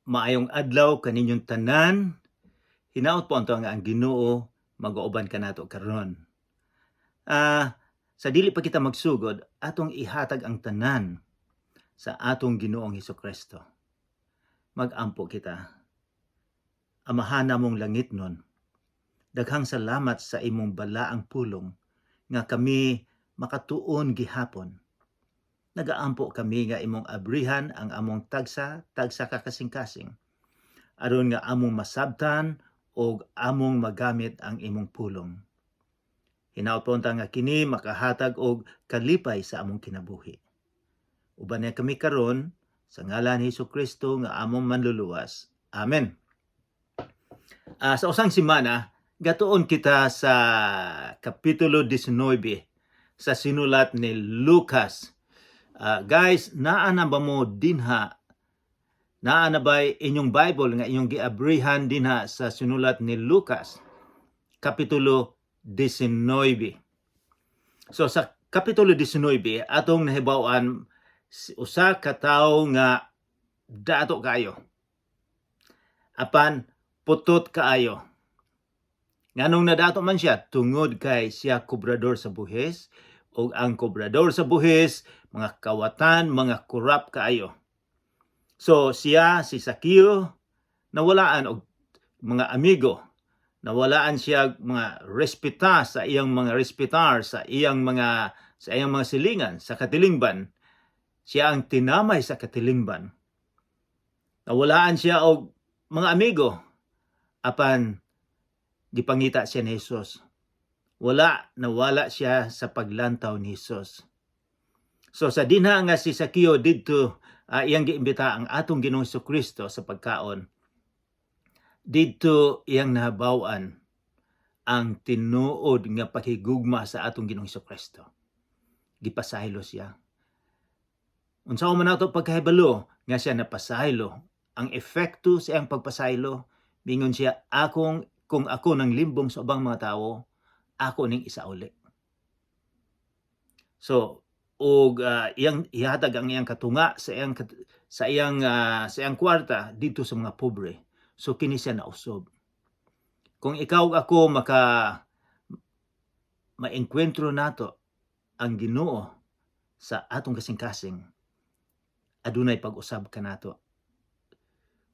Maayong adlaw kaninyong tanan. Hinaot po unta nga ang Ginoo magauban kanato karon. Sa dili pa kita magsugod, atong ihatag ang tanan sa atong Ginoong Hesukristo. Magampo kita. Amahan namong langitnon, daghang salamat sa imong balaang pulong nga kami makatuon gihapon. Nagaampo kami nga imong abrihan ang among tagsa, tagsa ka kasing-kasing, aron nga among masabtan og among magamit ang imong pulong. Hinaot po unta nga kini makahatag og kalipay sa among kinabuhi. Uban niya kami karon sa ngalan ni Hesus Kristo nga among manluluwas. Amen. Sa usang semana, gatuon kita sa Kapitulo 19 sa sinulat ni Lucas. Guys, naa na ba mo dinha? Naa na ba inyong Bible nga inyong giabrihan dinha sa sinulat ni Lucas, Kapitulo 19? So sa Kapitulo 19, atong nahibaw-an usa ka tawo nga dato kaayo, apan putot kaayo. Nganong nadato man siya? Tungod kay siya kobrador sa buhis, ug ang kobrador sa buhis, mga kawatan, mga kurap kaayo. So siya, si Sakeo, nawalaan og mga amigo. Nawalaan siya mga respeta sa iyang mga respetar, sa iyang mga silingan, sa katilingban. Siya ang tinamay sa katilingban. Nawalaan siya og mga amigo, apan gipangita siya ni Jesus. Wala, nawala siya sa paglantaw ni Jesus. So sa dinha nga si Sakeo didto iyang giimbita ang atong Ginoong Kristo sa pagkaon, didto iyang nahabaw-an ang tinuod nga paghigugma sa atong Ginoong Kristo. Gipasaylo siya. Unsa man nato pagkahibalo nga siya napasaylo? Ang epekto sa iyang pagpasaylo, mingon siya, akong kung ako nang limbong sa ubang mga tawo, ako ning isauli. So, og iyang ihatag ang iyang katunga sa iyang kwarta dito sa mga pobre. So kini siya nausob. Kung ikaw ug ako maka maengkwentro nato ang Ginoo sa atong kasing-kasing, adunay pag-usab kanato.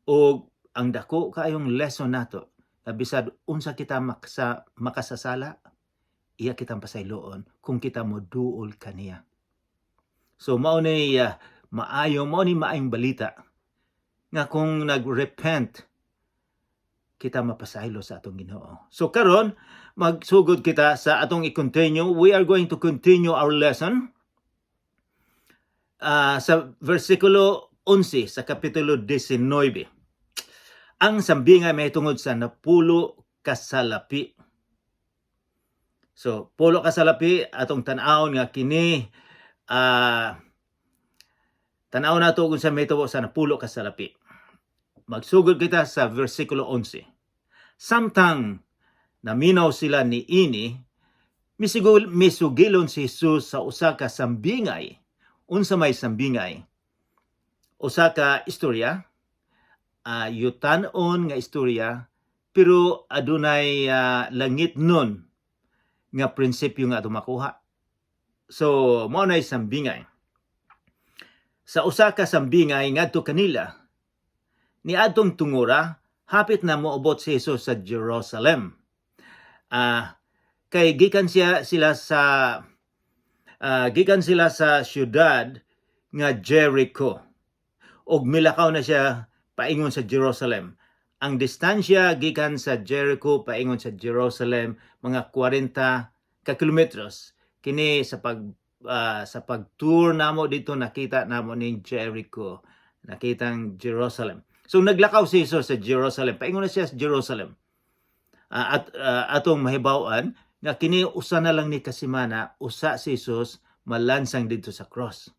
Og ang dako kaayong lesson nato na bisad unsa kita makasasala, iya kitang pasayloon kung kita moduol kaniya. So mao ni maayo, mao ni maayong balita nga kung nag-repent kita, mapasaylo sa atong Ginoo. So karon magsugod kita sa atong i-continue. We are going to continue our lesson sa versikulo 11 sa Kapitulo 19. Ang sambingay may tungod sa 10 ka salapi. So, 10 ka salapi, atong tan-awon nga kini tan-aw nato kung sa may tubo sa 10 ka salapi. Magsugod kita sa versikulo 11. Samtang naminaw sila ni ini, misugilon si Jesus sa usa ka sambingay. Unsa may sambingay? Usa ka istorya, yutan-on nga istorya, pero adunay langit nun nga prinsipyo nga atong makuha. So, mao nay sambingay. Sa usa ka sambingay ngadto kanila. Niadtong tungura, hapit na moabot si Jesus sa Jerusalem. Kay gikan sila sa syudad nga Jericho. Og milakaw na siya paingon sa Jerusalem. Ang distansya gikan sa Jericho paingon sa Jerusalem, mga 40 ka kilometros. Kini sa pag-tour namo dito, nakita namo ning Jericho, nakita ang Jerusalem. So naglakaw si Jesus sa Jerusalem. Paingon na siya sa Jerusalem. At atong mahibaw-an nga kini usa na lang ni kasimana usa si Jesus malansang didto sa cross.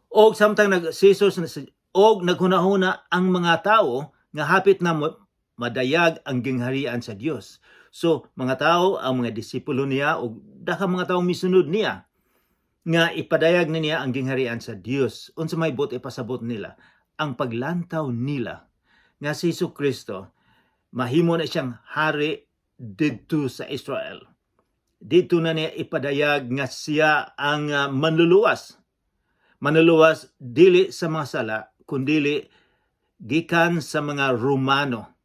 Og samtang nag si Jesus og naghunahuna ang mga tao nga hapit na madayag ang gingharian sa Dios. So mga tao, ang mga disipulo niya og daghang mga tao misunod niya nga ipadayag na niya ang gingharian sa Dios. Unsa may buot ipasabot nila? Ang paglantaw nila nga si Hesus Kristo mahimo na siyang hari didto sa Israel. Didto na niya ipadayag nga siya ang manluluwas. Manluluwas dili sa mga sala, kundili gikan sa mga Romano.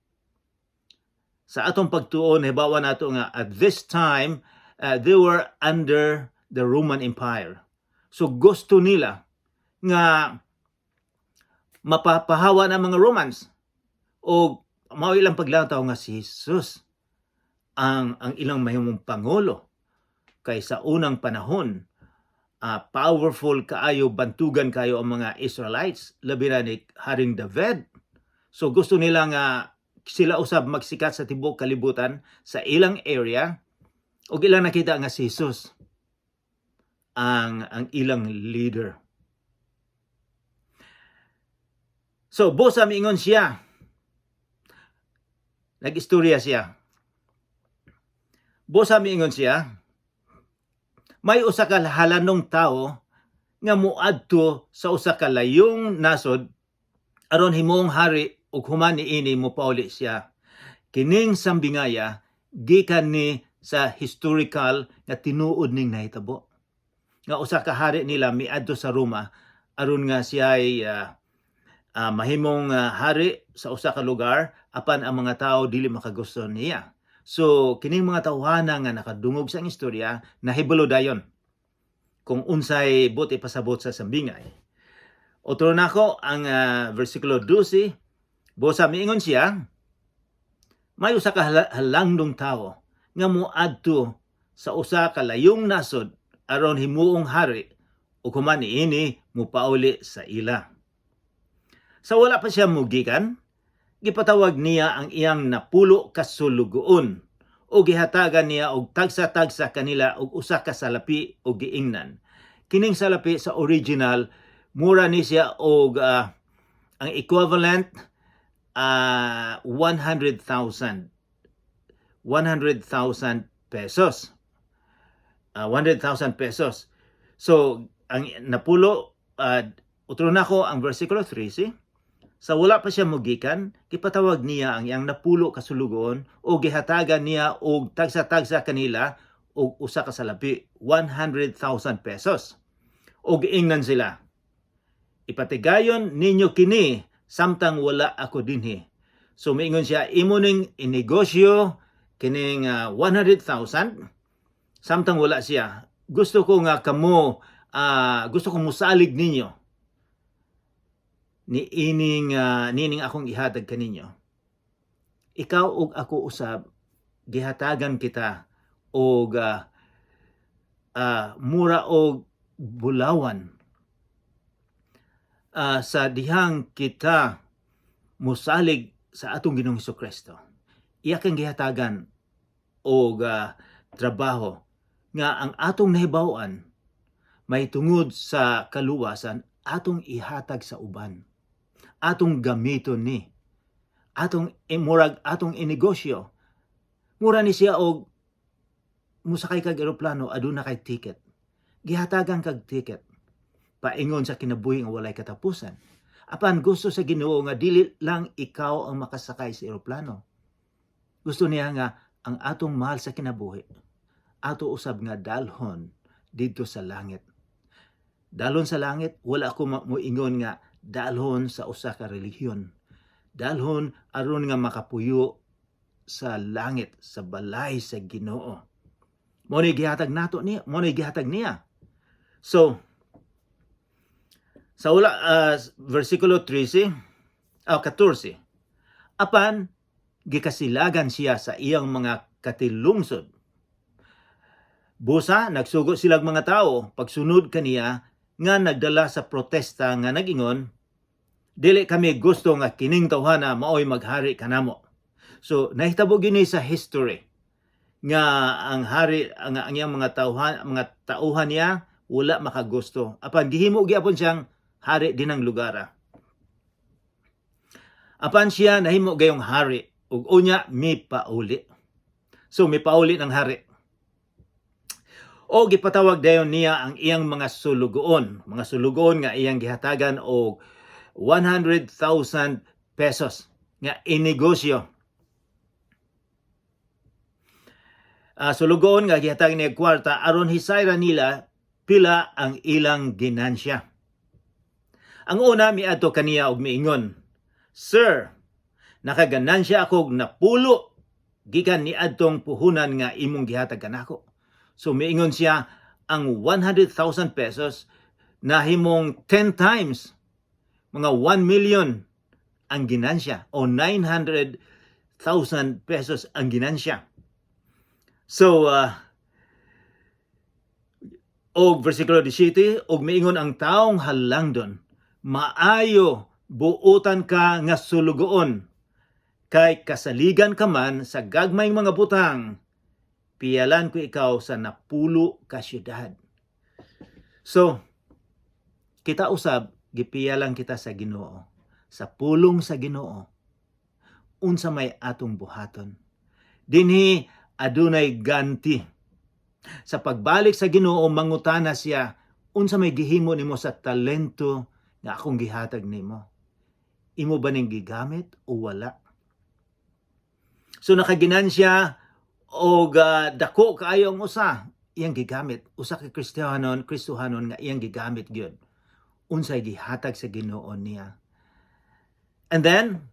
Sa atong pagtuon, hibawa nato nga at this time, they were under the Roman Empire. So gusto nila nga mapapahawa ng mga Romans o mao ilang paglantaw nga si Jesus ang ilang mahimong pangulo, kay sa unang panahon powerful kaayo, bantugan kayo ang mga Israelites, labi na ni Haring David. So gusto nila nga sila usab magsikat sa tibuok kalibutan sa ilang area, ug ilang nakita nga si Jesus ang ilang leader. So busa miingon siya. Nag-istorya siya. Busa miingon siya, may usa ka halanong tawo nga muadto sa usa ka layong nasod aron himuong hari ug human niini mopauli siya. Kining sambingaya gikan ni sa historical nga tinuod ning nahitabo. Nga usa ka hari nila miadto sa Roma aron nga siya ay mahimong hari sa usa ka lugar, apan ang mga tao dili makagusto niya. So kining mga tawhana nga nakadungog sa istorya nahibalo dayon kung unsay buot ipasabot sa sambingay. Otro nako ang versikulo 12. Busa miingon siya, may usa ka halangdong tawo nga moadto sa usa ka layong nasod aron himuong hari ug human niini mopauli sa ila. Sa wala pa siya mugikan, gipatawag niya ang iyang 10 ka sulugoon o gihatagan niya og tagsa-tagsa kanila og usa ka salapi og giingnan. Kining salapi sa original, mura ni siya og ang equivalent 100,000 100,000 pesos. 100,000 pesos. So, ang 10, utro nako ang versikulo 13. Sa wala pa siya mugikan, gipatawag niya ang iyang 10 ka sulugoon o gihatagan niya og tagsa-tagsa kanila og usa ka salapi, 100,000 pesos. O giingnan sila, "Ipatigayon ninyo kini samtang wala ako dinhi." So miingon siya, imo ning inegosyo kining 100,000 samtang wala siya. Gusto ko nga kamo, gusto ko musalig ninyo ni ining nining akong ihatag kaninyo. Ikaw ug ako usab gihatagan kita og mura og bulawan sa dihang kita musalig sa atong Ginoong Kristo. Iya kang gihatagan og trabaho nga ang atong nahibaw-an may tungod sa kaluwasan, atong ihatag sa uban. Atong gamiton ni. Atong murag atong inegosyo. Mura ni siya og musakay kag eroplano, aduna kay ticket. Gihatagan kag ticket paingon sa kinabuhi nga walay katapusan. Apan gusto sa Ginoo nga dili lang ikaw ang makasakay sa eroplano. Gusto niya nga ang atong mahal sa kinabuhi ato usab nga dalhon didto sa langit. Dalhon sa langit, wala ako moingon nga dalhon sa usa ka relihiyon. Dalhon aron nga makapuyo sa langit, sa balay sa Ginoo. Mo ni gihatag nato niya, mo ni gihatag niya. So sa wala versikulo 13, 14. Apan gikasilagan siya sa iyang mga katilungsod. Busa nagsugo silang mga tao pagsunod kaniya nga nagdala sa protesta nga nagingon, "Dili kami gusto nga kining tawhana maoy maghari kanamo." So nahitabo gini sa history nga ang hari ang iyang mga tauhan niya wala makagusto. Apan gihimo gyapon siyang hari dinang lugar. Apan siya nahimo gayong hari ug unya mipauli. So mipauli ng hari. O gipatawag dayon niya ang iyang mga sulugoon nga iyang gihatagan og 100,000 pesos nga inegosyo. Sulugoon nga gihatag niya kwarta aron hisayra nila pila ang ilang ginansya. Ang una miadto kaniya og miingon, "Sir, nakaganansya ako og napulo gikan niadtong puhunan nga imong gihatag kanako." So miingon siya, ang 100,000 pesos nahimong 10 times, mga 1 million ang ginansya o 900,000 pesos ang ginansya. So, og versikulo 17, og miingon ang taong halangdon, "Maayo, buutan ka nga sulugoon, kay kasaligan ka man sa gagmayng mga butang, piyalan ko ikaw sa 10 ka syudad." So, kita usab, gipiyalan kita sa Ginoo, sa pulong sa Ginoo. Unsa may atong buhaton? Dinhi adunay ganti. Sa pagbalik sa Ginoo, mangutana siya, "Unsa may gihimo nimo sa talento nga akong gihatag nimo? Imo ba ning gigamit o wala?" So nakaginansya og dako kaayo ang usa, iyang gigamit. Usa ka Kristohanon, Kristohanon nga iyang gigamit gyud unsay gihatag sa Ginoo niya. And then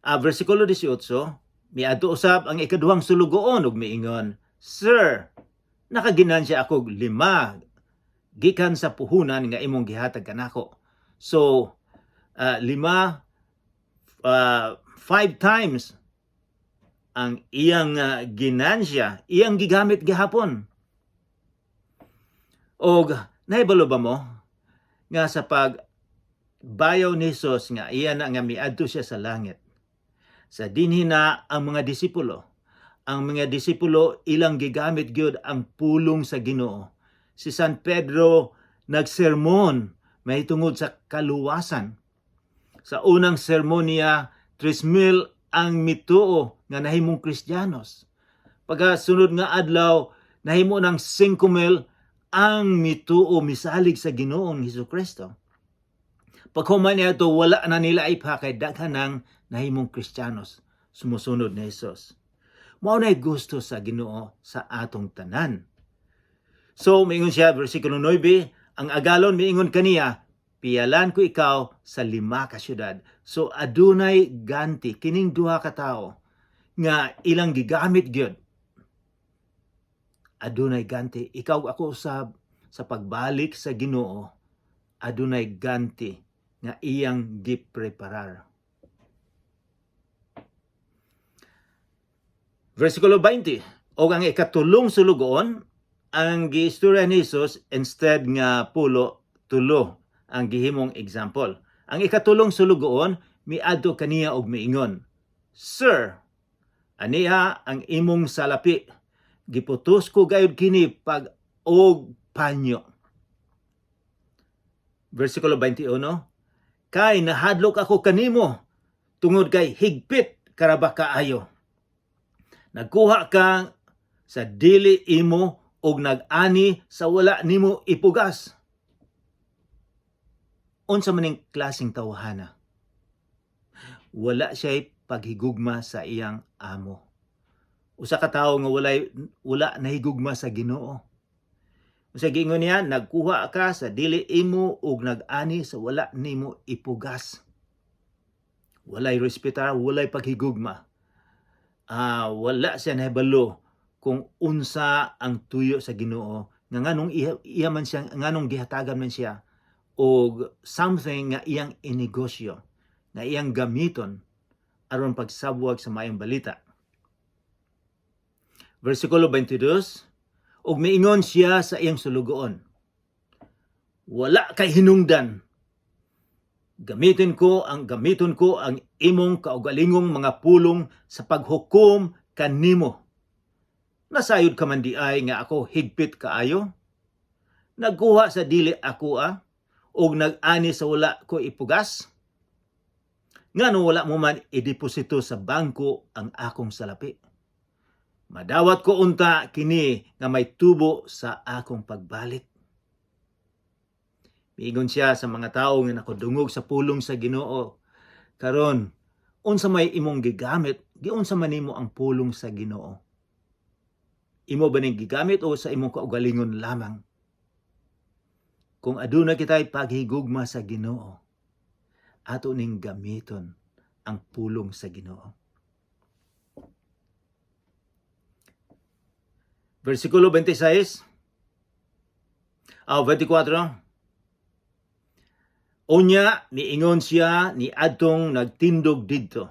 versikulo 18, miadto usab ang ikaduhang sulugoon ug miingon, "Sir, nakaginansya ako og 5 gikan sa puhunan nga imong gihatag kanako." So 5, five times ang iyang ginansya, iyang gigamit gihapon. Og nahibalo ba mo nga sa pag bayaw ni Jesus nga iya na nga miadto siya sa langit? Sa dinhi na ang mga disipulo. Ang mga disipulo, ilang gigamit gyud ang pulong sa Ginoo. Si San Pedro nagsermon mahitungod sa kaluwasan. Sa unang sermon niya, 3,000 ang mituo nga nahimong Kristiyanos. Pagkasunod nga adlaw, nahimo ng 5,000 ang mituo, misalig sa Ginoong Hesus Kristo. Paghuman niya ito, wala na nila ipa kay daghan ng nahimong Kristiyanos sumusunod ni Jesus. Mao na'y gusto sa Ginoo sa atong tanan. So, miingon siya, versikulo 9, ang agalon miingon kaniya, "Piyalan ko ikaw sa 5 ka syudad." So, adunay ganti, kining duha ka tawo nga ilang gigamit gyud. Adunay ganti. Ikaw, ako usab, sa pagbalik sa Ginoo, adunay ganti nga iyang gipreparar. Versikulo 20, og ang ikatulong sulugoon, ang giistorya ni Jesus, instead nga 10, 3 ang gihimong example. Ang ikatulong sulugoon miadto kaniya og miingon, "Sir, aniha ang imong salapi. Giputos ko gayud kini pag og panyo." Versikulo 21, kay nahadlok ako kanimo tungod kay higpit ka ra ba kaayo. Nagkuha ka sa dili imo og nag-ani sa wala nimo ipugas. Unsa man ning klaseng tawhana? Wala siya'y paghigugma sa iyang amo. Usa ka tawo nga wala nahigugma sa Ginoo. Unsa giingon niya? Nagkuha ka sa dili imo ug nag-ani sa wala nimo ipugas. Walay respetar, walay paghigugma. Wala siya nahibalo kung unsa ang tuyo sa Ginoo nga nganong iya man siya, nganong gihatagan man siya og something nga iyang inegosyo, nga iyang gamiton aron pagsabwag sa Maayong Balita. Versikulo 22, ug miingon siya sa iyang sulugoon, "Wala kay hinungdan. Gamiton ko ang imong kaugalingong mga pulong sa paghukom kanimo. Nasayod ka man diay nga ako higpit kaayo. Nagkuha sa dili ako ug nag-ani sa wala ko ipugas. Ngano wala mo man ideposito sa bangko ang akong salapi? Madawat ko unta kini nga may tubo sa akong pagbalik." Miingon siya sa mga tawo nga nakadungog sa pulong sa Ginoo. Karon, unsa may imong gigamit, giunsa man nimo ang pulong sa Ginoo? Imo ba ning gigamit o sa imong kaugalingon lamang? Kung aduna kitay paghigugma sa Ginoo, ato ning gamiton ang pulong sa Ginoo. Versikulo 26, 24. Unya miingon siya ni adtong nagtindog didto: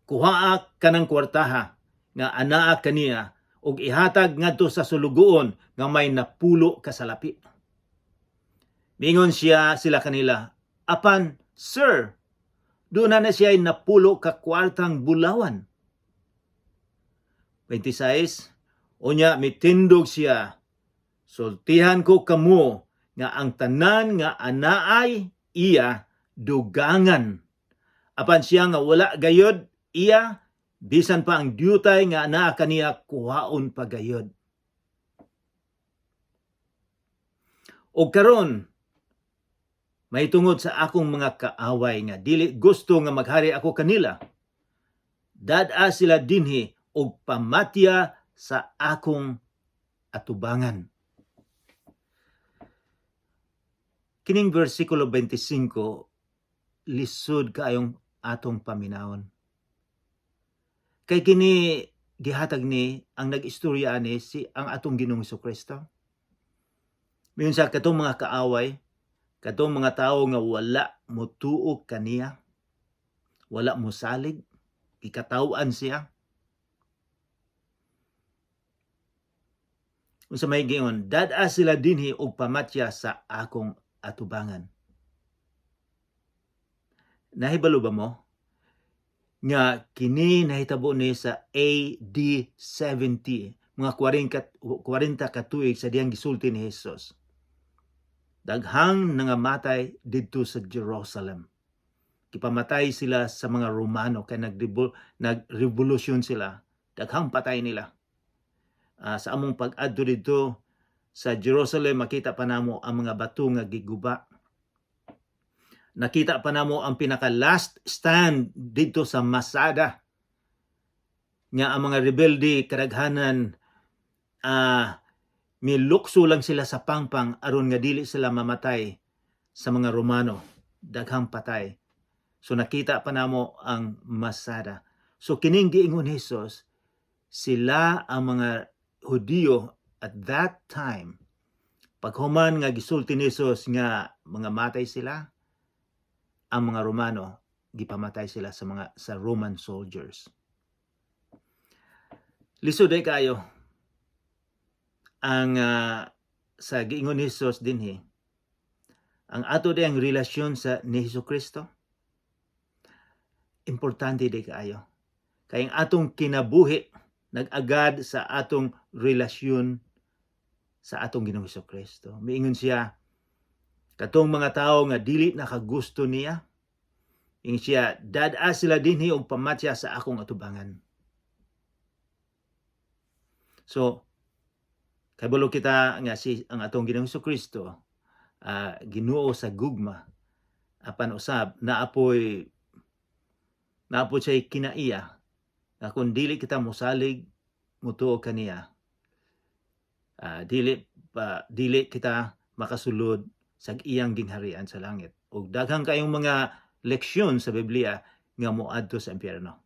"Kuhaa kanang kwartaha nga anaa kaniya ug ihatag ngadto sa sulugoon nga may 10 ka salapi." Miingon siya sila kanila, "Apan, sir, duna na siya 10 ka kwartang bulawan." 26. Unya mitindog siya, "Sultihan ko kamo nga ang tanan nga anaay iya, dugangan. Apan siya nga wala gayod iya, bisan pa ang diutay nga anaa kaniya kuhaon pa gayod." Og karon, mahitungod sa akong mga kaaway nga dili gusto nga maghari ako kanila, dad-a sila dinhi og pamatya sa akong atubangan. Kining versikulo 25, lisod kaayong atong paminawon. Kay kini gihatag ni ang nag-istorya ani si ang atong Ginoong Kristo. Miingon sa katong mga kaaway, katong mga tawo nga wala motuo kaniya, wala mosalig, gikataw-an siya. Unsa may giingon, "Dad-a sila dinhi og pamatya sa akong atubangan." Nahibalo ba mo nga kini nahitabo ni sa AD 70, mga 40 ka tuig sa diyang gisulti ni Jesus? Daghang nangamatay didto sa Jerusalem. Gipamatay sila sa mga Romano kay nagrevolusyon sila. Daghang patay nila. Sa among pag-adto didto sa Jerusalem, makita pa namo ang mga bato nga giguba. Nakita pa namo ang pinaka last stand didto sa Masada nga ang mga rebelde kadaghanan milukso lang sila sa pangpang aron nga dili sila mamatay sa mga Romano. Daghang patay. So nakita pa namo ang Masada. So kining giingon ni Jesus, sila ang mga Hudiyo at that time, paghuman nga gisulti ni Jesus nga mga matay sila, ang mga Romano gipamatay sila sa Roman soldiers. Lisod ay kayo ang sa giingon ni Jesus dinhi. Ang ato ang relasyon sa ni Hesus Kristo, importante di kaayo. Kay ang atong kinabuhi nag-agad sa atong relasyon sa atong Ginoong Hesus Kristo. Miingon siya katong mga tawo nga dili nakagusto niya, ingon siya, "Dad-a sila dinhi og pamatya sa akong atubangan." So kabalo kita nga si ang atong Ginoong Hesus Kristo Ginoo sa gugma, apan usab naapoy siya kinaiya nga kung dili kita mosalig, mutuo kaniya, dili kita makasulod sa iyang gingharian sa langit. Ug daghang kayong mga leksyon sa Biblia nga moadto sa impyerno.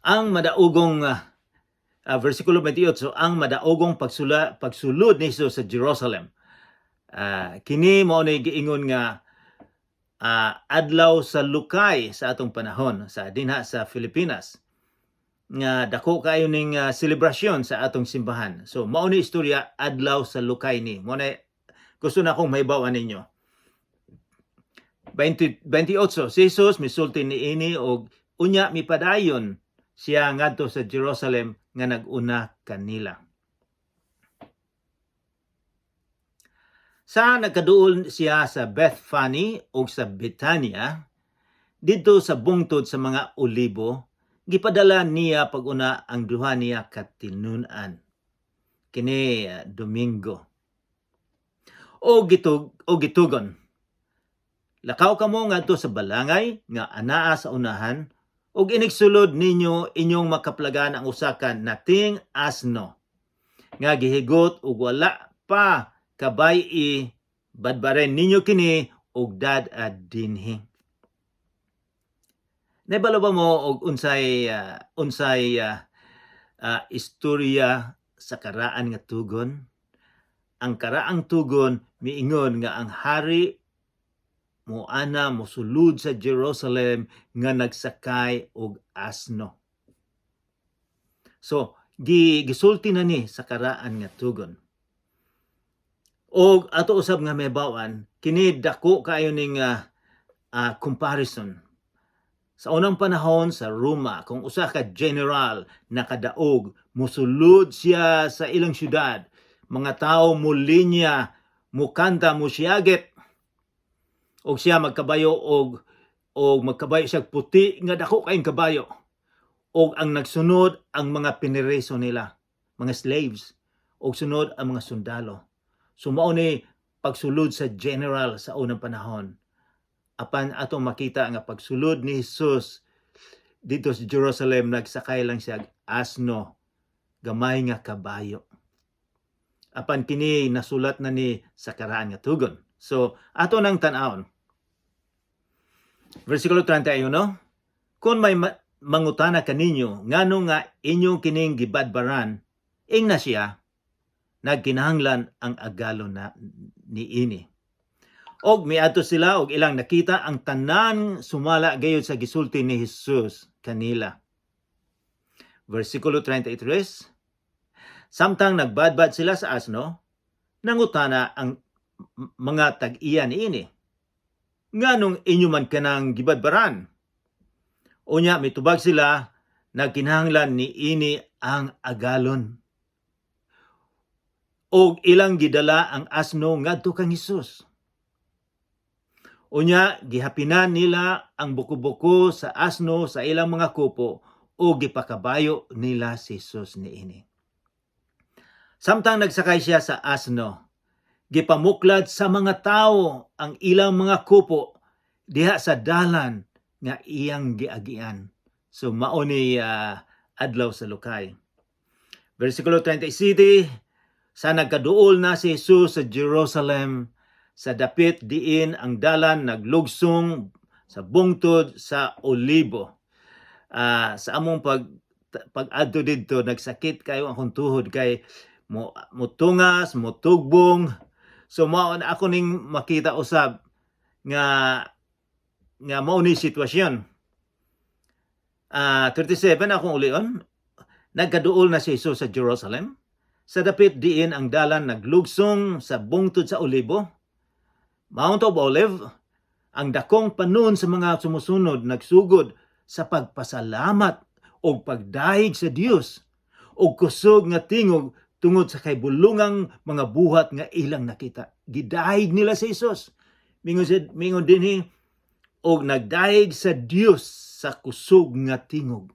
Ang madaugong versikulo 28, ang madaugong pagsulod ni Jesus sa Jerusalem. Kini mao ni giingon nga adlaw sa lukay sa atong panahon sa dinha sa Pilipinas nga dako kayo ning selebrasyon sa atong simbahan. So mao ni istorya adlaw sa lukay ni. Mao na gusto na akong mahibaw-an ninyo. 20, 28, si Jesus misulti niini og unya mipadayon siya ngadto sa Jerusalem nga nag-una kanila. Sa nagkaduol siya sa Bethany o sa Betania, didto sa bungtod sa mga olibo, gipadala niya pag-una ang duha niya ka tinun-an. Kini Domingo. O gitugon, "Lakaw kamo ngadto sa balangay nga anaa sa unahan ug inigsulod ninyo inyong makaplagan ang usa ka nating asno nga gihigot ug wala pa kabay-i. Badbaren ninyo kini ug dad-a dinhi." Nahibalo ba mo og unsay istorya sa karaan nga tugon? Ang karaang tugon miingon nga ang hari moana mosulod sa Jerusalem nga nagsakay og asno. So, gisulti na ni sa karaan nga tugon. Og ato usab nga mahibaw-an, kini dako kaayo ning comparison. Sa unang panahon sa Roma, kung usa ka general nakadaog, mosulod siya sa ilang syudad, mga tao mulinya, mukanta, musiyagit, og siya magkabayo og magkabayo siya puti nga dako kayong kabayo, og ang nagsunod ang mga pinireso nila, mga slaves, og sunod ang mga sundalo. So mao ni pagsulod sa general sa unang panahon. Apan atong makita nga pagsulod ni Jesus dito sa Jerusalem, nagsakay lang siya asno, gamay nga kabayo. Apan kini nasulat na ni sa karaan nga tugon. So ato nang tan-awon. Versikulo 31: "Kung may mangutana kaninyo ngano nga inyong kining gibadbaran, ingna siya, nagkinahanglan ang agalon na niini." Og miadto sila og ilang nakita ang tanan sumala gayud sa gisulti ni Jesus kanila. Versikulo 33: Samtang nagbadbad sila sa asno, nangutana ang mga tag-iya niini, "Nganong inyo man kanang gibadbaran?" Unya mitubag sila, "Nagkinahanglan niini ang agalon." Og ilang gidala ang asno ngadto kang Hesus. Unya gihapinan nila ang buko-buko sa asno sa ilang mga kupo o gipakabayo nila si Jesus niini. Samtang nagsakay siya sa asno, gipamuklad sa mga tawo ang ilang mga kupo diha sa dalan nga iyang giagian. So mao ni adlaw sa lukay. Versikulo 37: Sa nagkaduol na si Jesus sa Jerusalem, sa dapit diin ang dalan naglugsong sa bungtod sa Olibo. Sa among pag-adto didto, nagsakit kayo akong tuhod kay mo mutungas, mutugbong. So mao na ako ning makita usab nga mao ni sitwasyon. 37 akong ulion. Nagkaduol na si Jesus sa Jerusalem. Sa dapit diin ang dalan naglugsong sa bungtod sa Olibo, Mount of Olive, ang dakong panon sa mga sumusunod nagsugod sa pagpasalamat o pagdahig sa Dios og kusog nga tingog tungod sa kay bulungang mga buhat nga ilang nakita. Gidahig nila si Jesus. Mingon dinhi, og nagdahig sa Dios sa kusog nga tingog.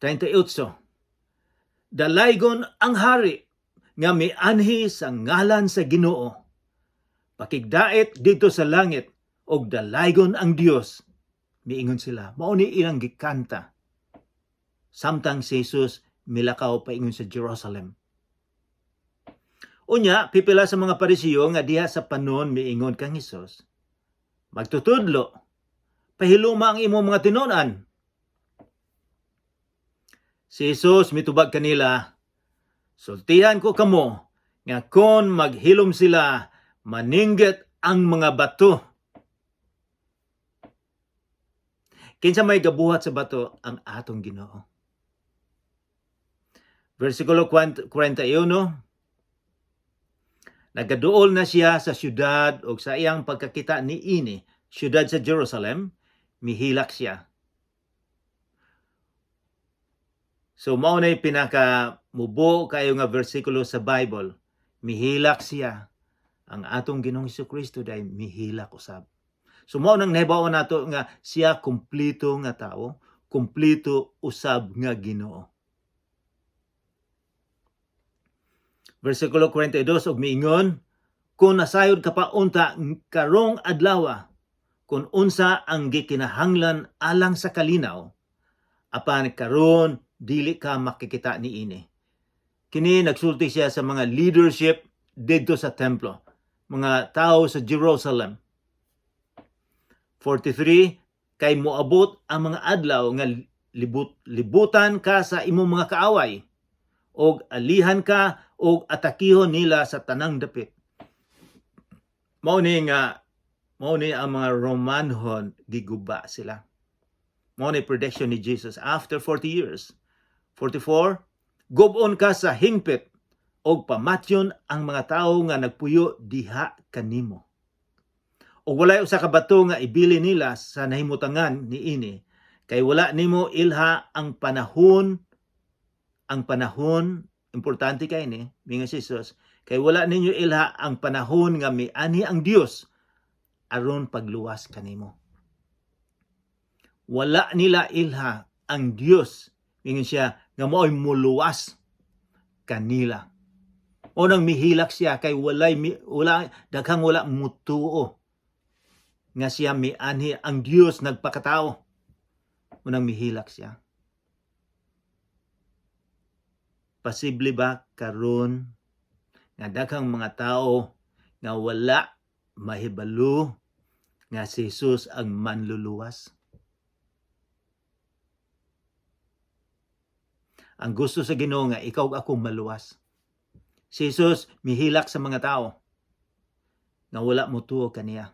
38. Dalaygon ang hari nga mianhi sa ngalan sa Ginoo. Pakigdait didto sa langit og dalaygon ang Dios. Miingon sila. Mao ni ilang gikanta samtang si Jesus milakaw paingon sa Jerusalem. Unya, pipila sa mga Parisiyo nga diha sa panon miingon kang Hesus, "Magtutudlo, pahiluma ang imong mga tinunan." Si Jesus mitubag kanila, "Sultihan ko kamo nga kon maghilom sila, maninggit ang mga bato." Kinsa may gabuhat sa bato? Ang atong Ginoo. Versikulo 41: Nagaduol na siya sa syudad ug sa iyang pagkakita niini, syudad sa Jerusalem, mihilak siya. So mao nay pinaka mubo kayo nga bersikulo sa Bible. Mihilak siya. Ang atong Ginoong Kristo dahil mihilak usab. So mao nang nahibaw nato nga siya kumpleto nga tao, kumpleto usab nga Ginoo. Versikulo 42, og miingon, "Kung nasayod ka pa unta karong adlawa kung unsa ang gikinahanglan alang sa kalinaw, apan karon dili ka makikita niini." Kini nagsulti siya sa mga leadership didto sa templo, mga tao sa Jerusalem. 43, "Kay moabot ang mga adlaw nga libutan ka sa imong mga kaaway og alihan ka og atakihon nila sa tanang dapit." Mao ni nga mao ni ang mga Romanhon, giguba sila. Mao ni prediction ni Jesus after 40 years. 44, "Gub-on ka sa hingpit og pamatyon ang mga tawo nga nagpuyo diha kanimo. Ug walay usa ka bato nga ibili nila sa nahimutangan niini, kay wala nimo ilha ang panahon." Ang panahon, importante kay ni, mingon si Jesus, "Kay wala ninyo ilha ang panahon nga mianhi ang Dios aron pagluwas kanimo." Wala nila ilha ang Dios, mingon siya, nga mao'y muluwas kanila. Unang mihilak siya kay walay wala daghang wala mutuo nga siya mianhi, ang Dios nagpakatao. Unang mihilak siya. Posible ba karon nga daghang mga tao nga wala mahibalo nga si Jesus ang manluluwas? Ang gusto sa Ginoo nga ikaw ug ako maluwas. Si Jesus mihilak sa mga tao nga wala motuo kaniya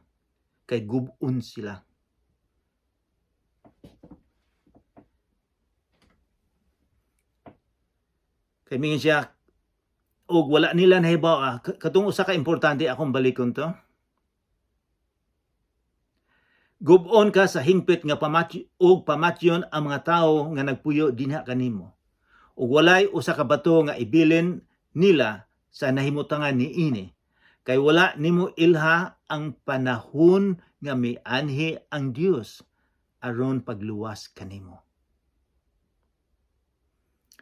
kay gub-on sila. Kay mingon siya, og wala nila nahibaw. Katong usa ka importante, akong balikon to. "Gub-on ka sa hingpit nga pamaty og pamatyon ang mga tawo nga nagpuyo dinha kanimo. Ug walay usa ka bato nga ibilin nila sa nahimutangan niini. Kay wala nimo ilha ang panahon nga mianhi ang Dios aron pagluwas kanimo."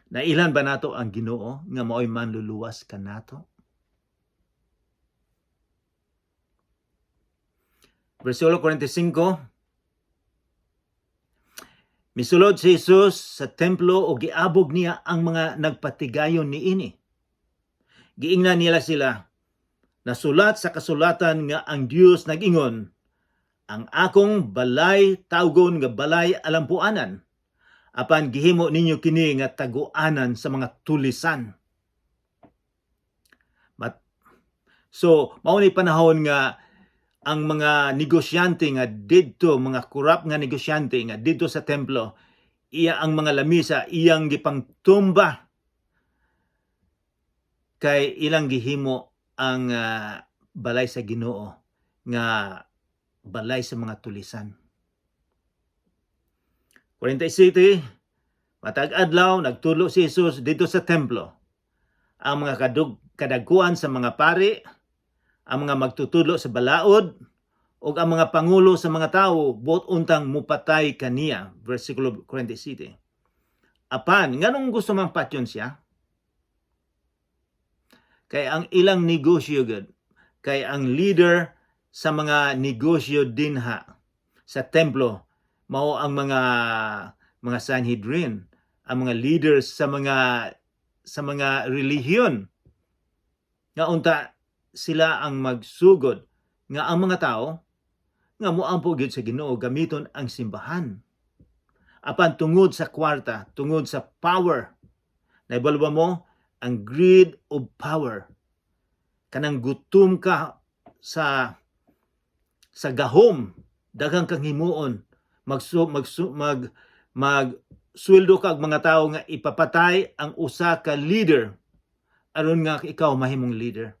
Nailhan ba nato ang Ginoo nga mao'y manluluwas kanato? Versikulo 45, Misulod si Jesus sa templo o giabog niya ang mga nagpatigayon niini. Giingnan nila sila, "Nasulat sa kasulatan nga ang Dios nag-ingon, 'Ang akong balay tawgon nga balay alampuanan.' Apan gihimo ninyo kini nga taguanan sa mga tulisan." So, mao ni panahon nga ang mga negosyante nga didto, mga kurap nga negosyante nga didto sa templo, iya ang mga lamisa iyang gipangtumba kay ilang gihimo ang balay sa Ginoo nga balay sa mga tulisan. 47, Matag adlaw nagtudlo si Jesus didto sa templo. Ang mga kadagkuan sa mga pari, ang mga magtutudlo sa balaod, ug ang mga pangulo sa mga tawo buot untang mupatay kaniya. Versikulo 47. Apan nganong gusto mang patyon siya? Kay ang ilang negosyo gud, kay ang leader sa mga negosyo dinha sa templo mao ang mga Sanhedrin, ang mga leaders sa mga relihiyon, nga unta sila ang magsugod nga ang mga tao nga moampo gyud sa Ginoo gamiton ang simbahan. Apan tungod sa kwarta, tungod sa power, naibalo ba mo ang greed of power? Kanang gutom ka sa gahom, daghang kang himuon, magsu, magsu, mag mag sweldo ka og mga tawo nga ipapatay ang usa ka leader aron nga ikaw mahimong leader.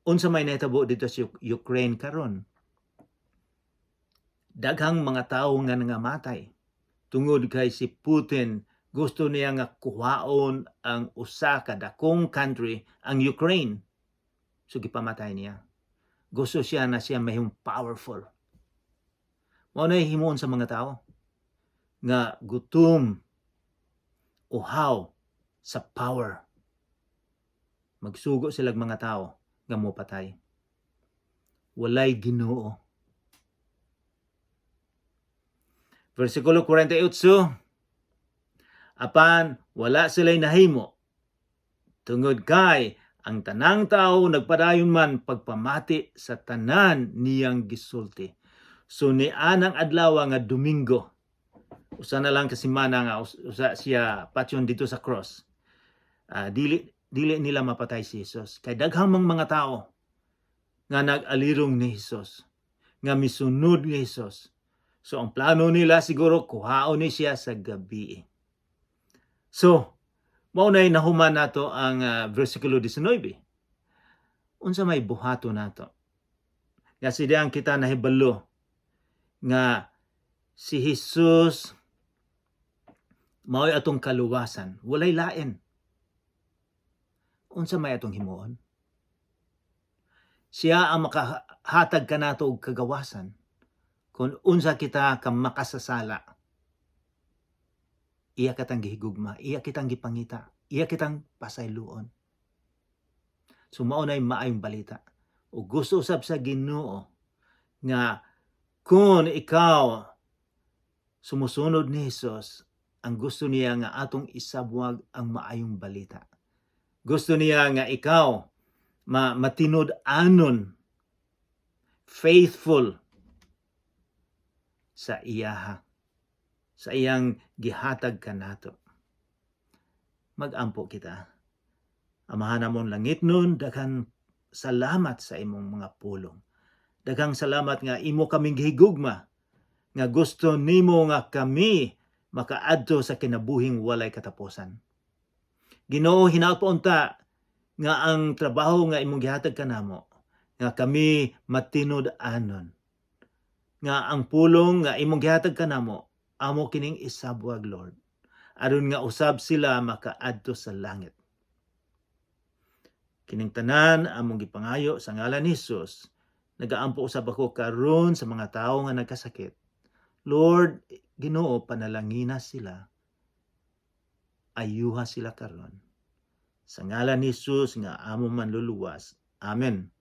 Unsa may nahitabo didto sa Ukraine karon? Daghang mga tawo nga nangamatay tungod kay si Putin gusto niya nga kuhaon ang usa ka dakong country, ang Ukraine. So gipamatay niya. Gusto siya na siya mahimong powerful. Mao na himuon sa mga tao nga gutom, uhaw Sa power. Magsugo silag mga tao nga mopatay. Walay Ginoo. Versikulo 48. Apan wala sila'y nahimo tungod kay ang tanang tao nagpadayon man pagpamati sa tanan niyang gisulti. So ni anang adlaw nga Domingo, usa na lang ka semana nga usa siya patyon dito sa cross. Dili nila mapatay si Jesus kay daghang mang mga tao nga nag-alirong ni Jesus, nga misunod ni Jesus. So ang plano nila siguro, kuhaon ni siya sa gabi. So mao nay nahuman nato ang versikulo 19. Unsa may buhato nato? Nga sidang kita nahibalo nga si Jesus mao'y atong kaluwasan, walay lain. Unsa may atong himuon? Siya ang makahatag kanato og kagawasan kung unsa kita ka makasasala. Iya kitang gihigugma, iya kitang gipangita, iya kitang pasayloon. So mao nay maayong balita. O gusto usab sa Ginoo nga kung ikaw sumusunod ni Jesus, ang gusto niya nga atong isabwag ang maayong balita. Gusto niya nga ikaw matinud-anon, faithful sa iyaha, sa iyang gihatag kanato. Magampo kita. Amahan namon langitnon, daghan salamat sa imong mga pulong. Daghang salamat nga imo kaming gihigugma, nga gusto nimo nga kami makaadto sa kinabuhing walay katapusan. Ginoo, hinaot po unta nga ang trabaho nga imong gihatag kanamo, nga kami matinud-anon. Nga ang pulong nga imong gihatag kanamo, amo kining isabwag, Lord. Aron nga usab sila makaadto sa langit. Kining tanan among gipangayo sa ngalan ni Jesus. Nagaampo usab ako karon sa mga tawo nga nagkasakit. Lord, Ginoo, panalangina sila. Ayuha sila karon. Sa ngalan ni Jesus nga among Manluluwas. Amen.